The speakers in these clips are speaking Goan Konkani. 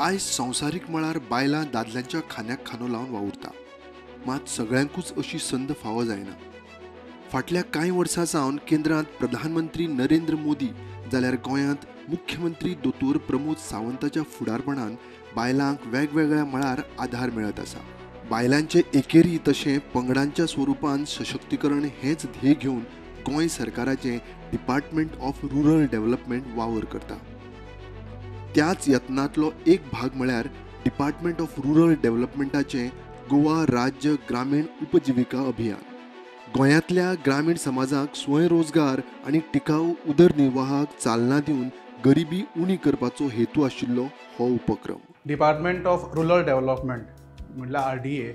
आयज संवसारीक मळार बायलां दादल्यांच्या खांद्याक खांदो लावन वावुरता, मात सगळ्यांकूच अशी संद फावो जायना। फाटल्या कांय वर्सां सावन केंद्रांत प्रधानमंत्री नरेंद्र मोदी जाल्यार गोंयांत मुख्यमंत्री दोतोर प्रमोद सावंताच्या फुडारपणान बायलांक वेगवेगळ्या मळार आधार मेळत आसा। बायलांचे एकेरी तशें पंगडांच्या स्वरुपान सशक्तीकरण हेंच ध्येय घेवन गोंय सरकाराचें डिपार्टमेंट ऑफ रुरल डेव्हलपमेंट वावर करता। त्याच यत्नांतलो एक भाग म्हळ्यार डिपार्टमेंट ऑफ रुरल डेव्हलपमेंटाचें गोवा राज्य ग्रामीण उपजीविका अभियान। गोंयांतल्या ग्रामीण समाजाक स्वयंरोजगार आनी टिकाऊ उदरनिर्वाहाक चालना दिवन गरिबी उणी करपाचो हेतू आशिल्लो हो उपक्रम। डिपार्टमेंट ऑफ रुरल डेव्हलपमेंट म्हटल्यार आरडीए,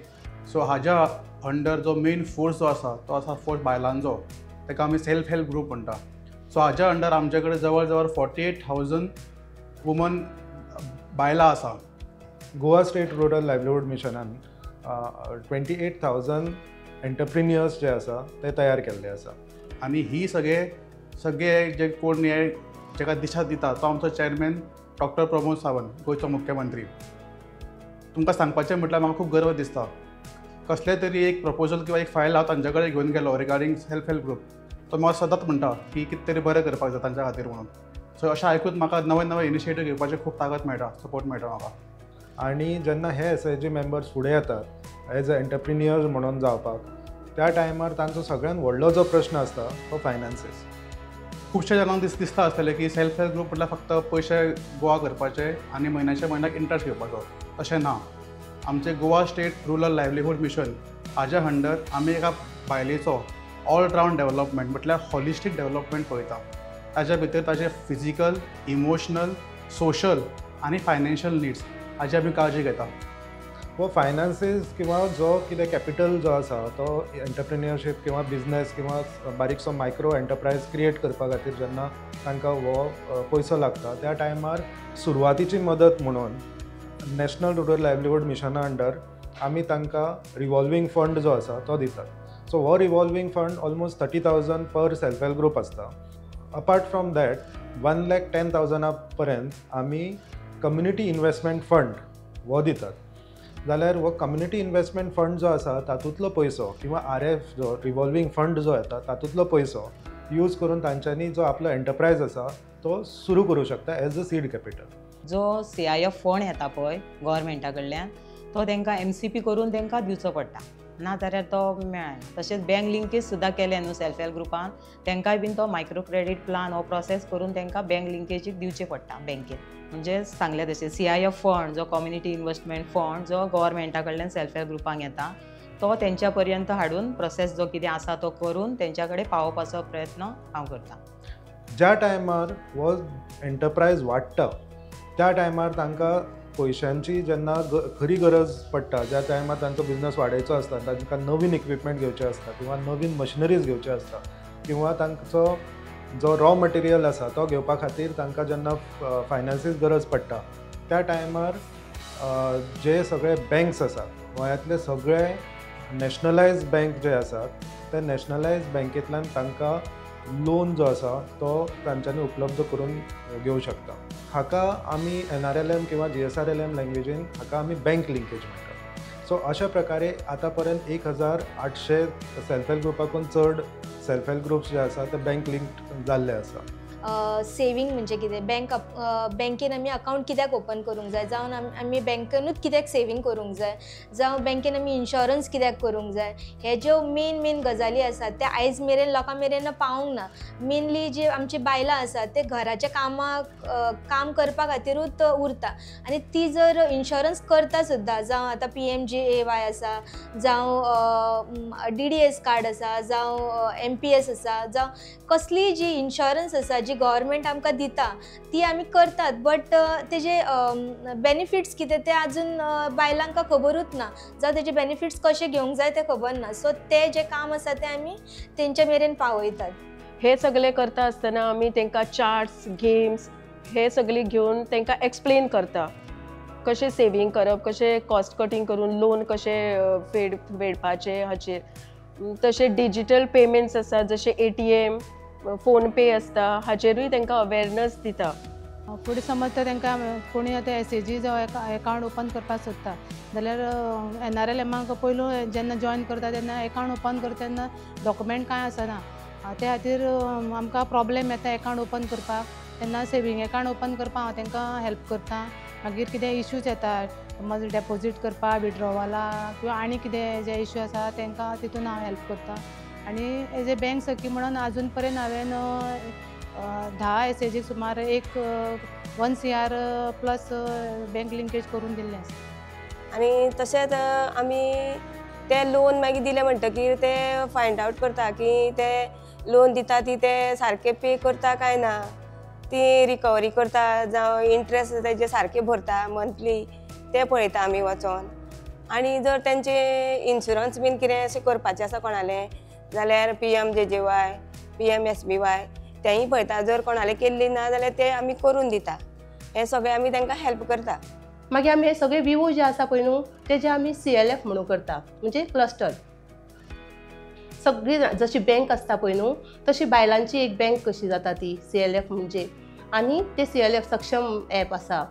सो हाज्या अंडर जो मेन फोर्स जो आसा तो आसा फोर्स बायलांचो, ताका आमी सेल्फ हेल्प ग्रूप म्हणटा। सो हाज्या अंडर आमचे कडेन जवळ जवळ 48,000 वुमन बायलां आसा। गोवा स्टेट रुरल लायवलीहूड मिशनान 28,000 एंटरप्रिन्युअर्स जे आसा ते तयार केल्ले आसा आनी ही सगळे सगळे जे कोण हे जाका दिशा दिता तो आमचो चेअरमॅन डॉक्टर प्रमोद सावंत, गोंयचो मुख्यमंत्री। तुमकां सांगपाचें म्हटल्यार म्हाका खूब गर्व दिसता, कसलें तरी एक प्रपोजल किंवा एक फायल हांव तांचे कडेन घेवन गेलो रिगार्डींग सेल्फ हेल्प ग्रूप, तो म्हाका सदांच म्हणटा की कितें तरी बरें करपाक जाय तांच्या खातीर म्हणून। सो अशें आयकून म्हाका नवे नवे इनिशिएटीव घेवपाचें खूब ताकद मेळटा, सपोर्ट मेळटा म्हाका। आनी जेन्ना हे एसएचजी मेंबर्स फुडें येतात एज अ एंटरप्रिन्युअर्स म्हणून जावपाक, त्या टायमार तांचो सगळ्यात व्हडलो जो प्रश्न आसता तो फायनान्सीस। खुबश्या जाणांक दिसता आसतलें की सेल्फ हेल्प ग्रूप म्हटल्यार फक्त पयशे गोवा करपाचे आनी म्हयन्याच्या म्हयन्याक इंट्रस्ट घेवपाचो, तशें ना। आमचें Goa state rural livelihood mission हाज्या अंडर आमी एका बायलेचो ऑल रावंड डेव्हलपमेंट म्हटल्यार हॉलिस्टीक डेव्हलपमेंट पळयता। ताज्या भितर ताजे फिजिकल, इमोशनल, सोशल आनी फायनान्शियल निड्स हाजी आमी काळजी घेता। हो फायनान्सीस किंवा जो कितें कॅपिटल जो आसा तो एंटरप्रिन्युअरशीप किंवा बिजनेस किंवा बारीकसो मायक्रो एंटरप्रायज क्रिएट करपा खातीर जेन्ना तांकां हो पयसो लागता त्या टायमार सुरवातीची मदत म्हणून नॅशनल रुरल लायवलीहूड मिशना अंडर आमी तांकां रिवॉल्वींग फंड जो आसा तो दितात। सो हो revolving fund almost 30,000 per self help group आसता। अपार्ट फ्रॉम that 1,10,000 पर्यंत आमी कम्युनिटी इन्वेस्टमेंट फंड हो दितात। जाल्यार हो कम्युनिटी इन्वेस्टमेंट फंड जो आसा तातूंतलो पयसो किंवा आर एफ जो रिवॉल्वींग फंड जो येता तातूंतलो पयसो यूज करून तांच्यांनी जो आपलो एंटरप्रायज आसा तो सुरू करूं शकता एज अ सीड कॅपिटल। जो सीआयएफ फंड येता पळय गव्हर्मेंटा कडल्यान तो तांकां एमसीपी करून तांकां दिवचो पडटा, ना जाल्यार तो मेळना। तशेंच बँक लिंकेज सुद्दां केलें न्हू सेल्फ हेल्प ग्रुपान, तांकांय बीन तो मायक्रो क्रेडीट प्लान हो प्रोसेस करून तांकां बँक लिंकेजीक दिवचें पडटा बँकेन। म्हणजे सांगलें तशें सीआयएफ फंड जो कम्युनिटी इन्वेस्टमेंट फंड जो गव्हर्मेंटा कडल्यान सेल्फ हेल्प ग्रुपांक येता तो तेंच्या पर्यंत हाडून प्रोसेस जो कितें आसा तो करून तेंच्या कडेन पावोवपाचो प्रयत्न हांव करतां। ज्या टायमार हो एंटरप्रायज वाडटा त्या टायमार तांकां पयशांची जेन्ना खरी गरज पडटा, ज्या टायमार तांचो बिजनस वाडयचो आसता, तांकां नवीन इक्विपमेंट घेवचें आसता किंवा नवीन मशिनरीज घेवच्यो आसता किंवा तांचो जो रॉ मटेरियल आसा तो घेवपा खातीर तांकां जेन्ना फायनान्सीस गरज पडटा त्या टायमार जे सगळे बँक्स आसात गोंयांतले सगळे नॅशनलायज बँक जे आसात ते नॅशनलायज बँकेंतल्यान तांकां लोन जो आसा तो तांच्यांनी उपलब्ध करून घेवं शकता। हाका आमी एनआरएलएम किंवा जीएसआरएलएम लँग्वेजीन हाका आमी बँक लिंकेज म्हणटात। सो अशा प्रकारे आतां पर्यंत 1,800 सेल्फ हेल्प ग्रुपाकून चड सेल्फ हेल्प ग्रुप्स जे आसा ते बँक लिंक जाल्ले आसा। सेवींग म्हणजे कितें, बँक बँकेन आमी अकावंट कित्याक ओपन करूंक जाय, जावन आमी बँकेनूच कित्याक सेवींग करूंक जाय, जावं बँकेन आमी इन्शुरन्स कित्याक करूंक जाय, हे ज्यो मेन मेन गजाली आसात ते आयज मेरेन लोकां मेरेन पावूंक ना। मेनली जी आमची बायलां आसात ते घराच्या कामाक काम करपा खातीरूच उरता आनी ती जर इन्शुरन्स करता सुद्दां, जावं आतां PMJAY आसा, जावं DDS card आसा, जावं MPS आसा, जावं कसलीय जी इन्शुरन्स आसा जी गव्हर्मेंट आमकां दिता ती आमी करतात, बट तेजे बेनिफिट्स कितें ते आजून बायलांक खबरूच ना, जावं तेजे बेनिफिट्स कशे घेवंक जाय ते खबर ना। सो ते जे काम आसा ते आमी तेंच्या मेरेन पावयतात। हे सगळे करता आसतना आमी तांकां चार्ट्स, गेम्स हे सगळे घेवन तांकां एक्सप्लेन करता कशें सेवींग करप, कशें कॉस्ट कटींग करून लोन कशें फेडपाचें हाचेर। तशें डिजिटल पेमेंट्स आसा जशें एटीएम, फोन पे आसता हाचेरूय तांकां अवेरनस दिता। फुडें समज तर तांकां कोणी आतां एसएजी जावं एकावंट ओपन करपाक सोदता जाल्यार एनआरएलएमाक पयलू जेन्ना जॉयन करता तेन्ना एकावंट ओपन करता तेन्ना डॉक्युमेंट कांय आसना, त्या खातीर आमकां प्रॉब्लेम येता एकावंट ओपन करपाक. तेन्ना सेवींग एकावंट ओपन करपाक हांव तांकां हेल्प करता. मागीर कितें इश्यूज येता समज डेपोजीट करपाक, विड्रॉवाला किंवा आनी कितें जे इश्यू आसा तांकां तितून हांव हेल्प करता. आनी एज ए बँक सखी म्हणून आजून पर्यंत हांवें 10 एसएजीक सुमार एक 1 CR plus bank linkage करून दिल्लें आसा. आनी तशेंच आमी ते लोन मागीर दिले म्हणटकीर ते फायंड आवट करता की ते लोन दिता ती ते सारके पे करता काय ना, ती रिकवरी करता जावं इंट्रस्ट तेजे सारके भरता मंथली ते पळयता आमी वचोन. आनी जर तेंचे इन्शुरन्स बीन कितें अशें करपाचें आसा कोणालें जाल्यार PMJJY, PMSBY तेंय पळयता. जर कोणालें केल्ली ना जाल्यार ते आमी करून दिता. हें सगळें आमी तांकां हेल्प करता. मागीर आमी हे सगळे विवो जे आसा पळय न्हू तेजे आमी CLF म्हणून करता, म्हणजे क्लस्टर. सगळी जशी बँक आसता पळय न्हू तशी बायलांची एक बँक कशी जाता ती CLF म्हणजे. आनी ते CLF सक्षम एप आसा,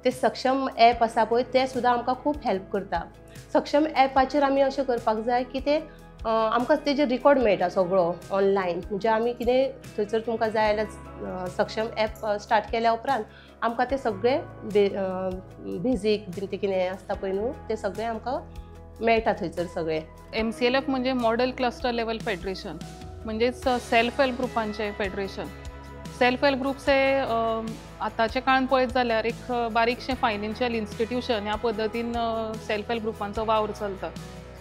ते सक्षम एप आसा पळय ते सुद्दां आमकां खूब हेल्प करता. सक्षम एपाचेर आमी अशें करपाक जाय की ते आमकां तेजेर रिकॉर्ड मेळटा सगळो ऑनलायन. म्हणजे आमी कितें थंयसर तुमकां जाय जाल्यार सक्षम एप स्टार्ट केल्या उपरांत आमकां ते सगळे बेजीक बीन ते कितें आसता पळय न्हू ते सगळे आमकां मेळटा थंयसर सगळे. MCLF म्हणजे मॉडेल क्लस्टर लेवल फेडरेशन, म्हणजेच सेल्फ हेल्प ग्रुपांचें फेडरेशन. सेल्फ हेल्प ग्रुप्स हे आतांच्या काळान पळयत जाल्यार एक बारीकशें फायनान्शियल इन्स्टिट्यूशन ह्या पद्दतीन सेल्फ हेल्प ग्रुपांचो वावर चलता.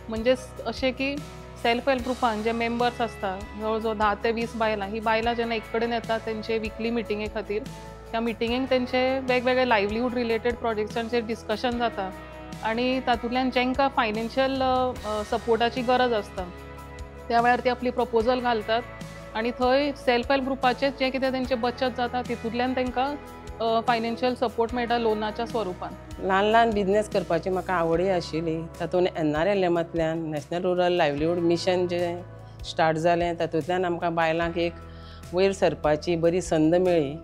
म्हणजेच अशें की सेल्फ हेल्प ग्रुपान जे मेंबर्स आसता जवळ जवळ 10 ते 20 बायलां, ही बायलां जेन्ना एक कडेन येता तेंचे विकली मिटिंगे खातीर, त्या मिटिंगेक तेंचे वेगवेगळे लायवलीहूड रिलेटेड प्रोजेक्ट्सांचेर डिस्कशन जाता आनी तातूंतल्यान जांकां फायनान्शियल सपोर्टाची गरज आसता त्या वेळार ती आपली प्रपोजल घालतात आनी थंय सेल्फ हेल्प ग्रुपाचें जें कितें तेंचें बचत जाता तितूंतल्यान तांकां फायनान्शियल सपोर्ट मेळटा लोनाच्या स्वरुपान. ल्हान ल्हान बिजनेस करपाची म्हाका आवडय आशिल्ली. तातूंत NRLMांतल्यान नॅशनल रुरल लायवलीहूड मिशन जें स्टार्ट जालें तातूंतल्यान आमकां बायलांक एक वयर सरपाची बरी संद मेळ्ळी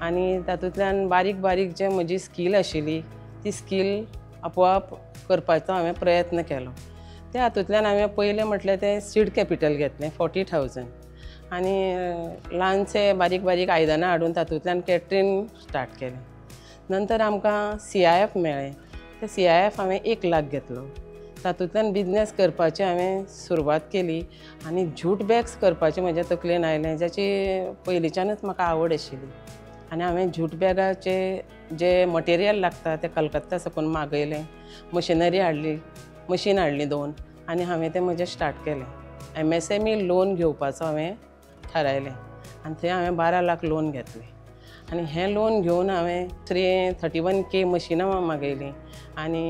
आनी तातूंतल्यान बारीक बारीक जे म्हजी स्कील आशिल्ली ती स्कील आपोआप करपाचो हांवें प्रयत्न केलो. त्या हातूंतल्यान हांवें पयलें म्हटल्यार तें सीड कॅपिटल घेतलें 40,000 आनी ल्हानशे बारीक बारीक आयदनां हाडून तातूंतल्यान कॅटरींग स्टार्ट केलें. नंतर आमकां CIF मेळ्ळें, ते CIF हांवें 1 लाख घेतलो. तातूंतल्यान बिजनेस करपाची हांवें सुरवात केली आनी जूट बॅग्स करपाचें म्हज्या तकलेन आयलें, जाची पयलींच्यानूच म्हाका आवड आशिल्ली. आनी हांवें जूट बॅगाचे जे मटेरियल लागता तें कलकत्ता साकून मागयलें, मशिनरी हाडली, मशीन हाडली 2 आनी हांवें तें म्हजें स्टार्ट केलें. MSME loan घेवपाचो हांवें थारायलें आनी थंय हांवें 12 लाख लोन घेतलें आनी हें लोन घेवन हांवें 31K मशिनां मागयलीं आनी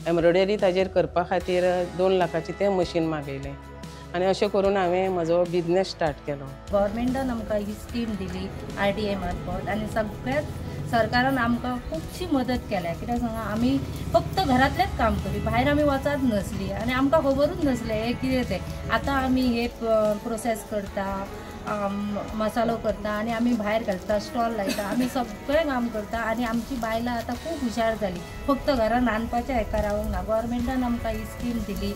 एम्ब्रॉयडरी ताजेर करपा खातीर 2 लाखाचें तें मशीन मागयलें आनी अशें करून हांवें म्हजो बिजनेस स्टार्ट केलो. गव्हर्मेंटान आमकां ही स्कीम दिली RDA मार्फत आनी सगळ्यात सरकारान आमकां खुबशी मदत केल्या. कित्याक सांगा आमी फक्त घरांतलेंच काम करी, भायर आमी वचत नसली आनी आमकां खबरूच नसलें हें कितें तें. आतां आमी हे प्रोसेस करता, मसालो करता आनी आमी भायर घालता, स्टॉल लायता, आमी सगळें काम करता आनी आमची बायलां आतां खूब हुशार जाली. फक्त घरान रांदपाचें हेका रावूंक ना. गव्हर्मेंटान आमकां ही स्कीम दिली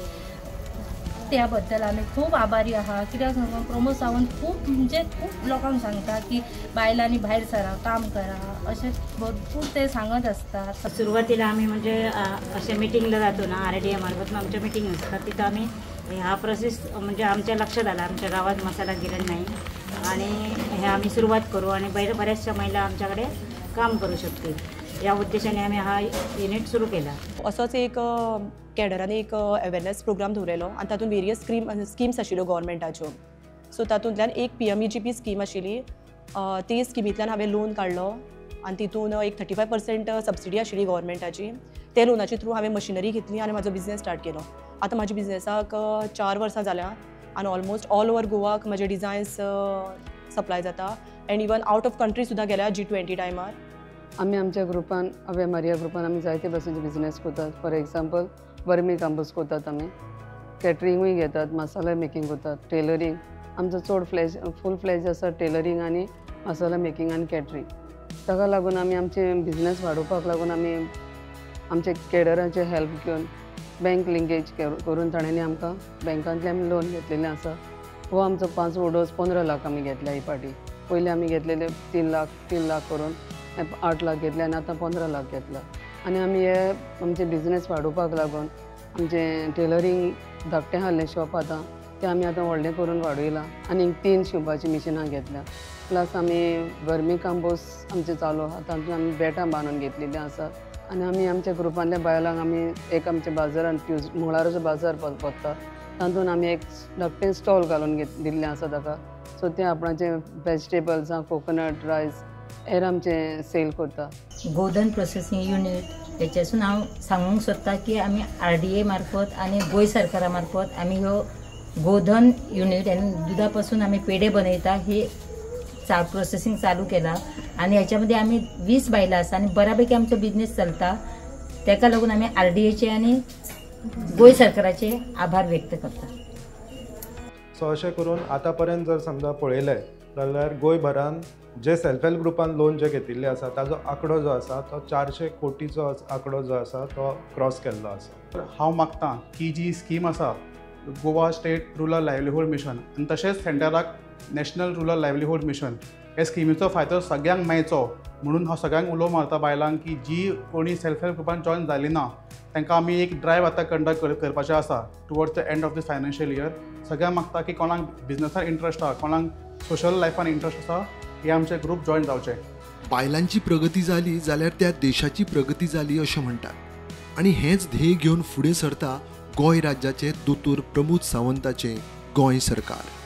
त्या बद्दल आमी खूब आभारी आहा. कित्याक सांगू प्रमोद सावंत खूब म्हणजे खूब लोकांक सांगता की बायलांनी भायर सरा, काम करा, अशें भरपूर ते सांगत आसतात. सुरुवातीला आम्ही म्हणजे असे मिटिंगला जातो ना RDA मार्फत आमच्या मिटिंग असतात, तिथं आम्ही हा प्रोसेस म्हणजे आमच्या लक्षात आला आमच्या गावात मसाला गिरण नाही आणि हे आम्ही सुरुवात करू आणि बऱ्याचशा महिला आमच्याकडे काम करू शकतील या उद्देशाने आम्ही हा युनिट सुरू केला. असोच एक कॅडरान एक अवेरनेस प्रोग्राम दवरिल्लो आनी तातूंत वेरियस स्किम्स आशिल्ल्यो गव्हर्मेंटाच्यो. सो तातूंतल्यान एक PMEGP scheme आशिल्ली, ती स्किमींतल्यान हांवें लोन काडलो आनी तितून एक 35% सबसिडी आशिल्ली गव्हर्मेंटाची. ते लोनाचे थ्रू हांवें मशिनरी घेतली आनी म्हाजो बिजनेस स्टार्ट केलो. आतां म्हाज्या बिजनेसाक 4 वर्सां जाल्या आनी ऑलमोस्ट ऑल ओवर गोवाक म्हाजे डिजायन्स सप्लाय जाता and even out of country सुद्दां गेल्या G20 टायमार. आमी आमच्या ग्रुपान अवे मारिया ग्रुपान आमी जायते भाशेचे बिजनेस करतात. फॉर एक्झाम्पल वर्मी कंपोस्ट करतात, आमी कॅटरिंगूय घेतात, मसाला मेकिंग करतात, टेलरींग आमचो चड फ्लॅज फूल फ्लॅज आसा टेलरींग आनी मसाला मेकिंग आनी कॅटरींग. ताका लागून आमी आमचे बिजनेस वाडोवपाक लागून आमी आमचे केडराचे हेल्प घेवन बँक लिंकेज करून ताणें आमकां बँकांतल्यान आमी लोन घेतलेलें आसा. हो आमचो 5वो डोस 15 लाख आमी घेतल्या ही पाटी. पयलीं आमी घेतलेले 3 लाख 3 लाख करून 8 लाख घेतले आनी आतां 15 लाख घेतला. आनी आमी हे आमचे बिजनेस वाडोवपाक लागून आमचें टेलरींग धाकटें आहलें शॉप आतां तें आमी आतां व्हडलें करून वाडयलां आनी 3 शिंवपाची मिशिनां घेतल्या. प्लस आमी वर्मी कंपोस्ट आमचें चालू आहा, तातूंत आमी बेटां बांदून घेतलेलीं आसात. आनी आमी आमच्या ग्रुपांतल्या बायलांक आमी एक आमच्या बाजारान मंगळाराचो बाजार पडटा तातूंत आमी एक धाकटें स्टॉल घालून दिल्लें आसा ताका. सो तें आपणाचें वेजिटेबल्स, कोकोनट रायस हेर आमचें सेल करता. गोधन प्रोसेसिंग युनीट हेच्यासून हांव सांगूंक सोदता की आमी RDA मार्फत आनी गोंय सरकारा मार्फत आमी ह्यो गोधन युनीट आनी दुदा पासून आमी पेडे बनयता ही प्रोसेसिंग चालू केला आनी ह्याच्यामध्ये आमी 20 बायलां आसा आनी बऱ्यापैकी आमचो बिजनेस चलता. ताका लागून आमी RDAचे आनी गोंय सरकाराचे आभार व्यक्त करता. सो अशें करून आतां पर्यंत जर समजा पळयलें जाल्यार गोंयभरान जे सेल्फ हेल्प ग्रुपान लोन जे घेतिल्ले आसा ताजो आंकडो जो आसा तो 400 कोटीचो आंकडो जो आसा तो क्रॉस केल्लो आसा. हांव मागता की जी स्कीम आसा Goa state rural livelihood mission आनी तशेंच सेंटराक नॅशनल रुरल लायवलीहूड मिशन हे स्किमीचो फायदो सगळ्यांक मेळचो म्हणून हांव सगळ्यांक उलो मारता बायलांक की जी कोणी सेल्फ हेल्प ग्रुपान जॉयन जाली ना तांकां आमी एक ड्रायव आतां कंडक्ट करपाचें आसा towards the end of the financial year. सगळ्यांक मागता की कोणाक बिजनसान इंट्रस्ट आसा, कोणाक सोशल लायफान इंट्रस्ट आसा, हे आमचे ग्रुप जॉयन जावचे. बायलांची प्रगती जाली जाल्यार त्या देशाची प्रगती जाली अशें म्हणटात आनी हेंच ध्येय घेवन फुडें सरता गोंय राज्याचे दोतोर प्रमोद सावंताचें गोंय सरकार.